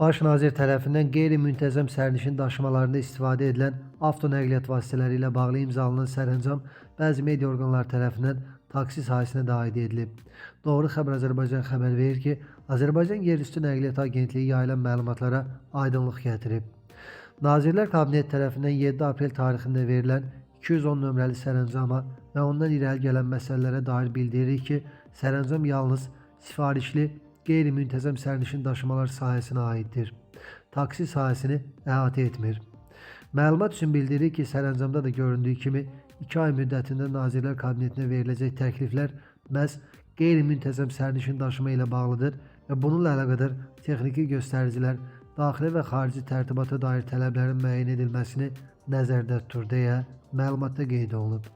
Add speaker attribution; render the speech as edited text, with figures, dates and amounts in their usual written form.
Speaker 1: Baş nazir tərəfindən qeyri-müntəzəm sərnişin daşımalarında istifadə edilən avtonəqliyyat vasitələri ilə bağlı imzalanan sərəncam bəzi media orqanları tərəfindən taksi sahəsinə də aid edilib. Doğru Xəbər Azərbaycan xəbər verir ki, Azərbaycan Yerüstü Nəqliyyat Agentliyi yayılan məlumatlara aydınlıq gətirib. Nazirlər Kabineti tərəfindən 7 aprel tarixində verilən 210 nömrəli sərəncama və ondan irəli gələn məsələlərə dair bildiririk ki, sərəncam yalnız sifarişli qeyri-müntəzəm sərnişin daşımalar sahəsinə aiddir. Taksi sahəsini əhatə etmir. Məlumat üçün bildiririk ki, sərəncamda da göründüyü kimi 2 ay müddətində Nazirlər Kabinetinə veriləcək təkliflər məhz qeyri-müntəzəm sərnişin daşıma ilə bağlıdır və bununla əlaqədar texniki göstəricilər, daxili və xarici tərtibata dair tələblərin müəyyən edilməsini nəzərdə tutur deyə məlumatda qeyd olunub.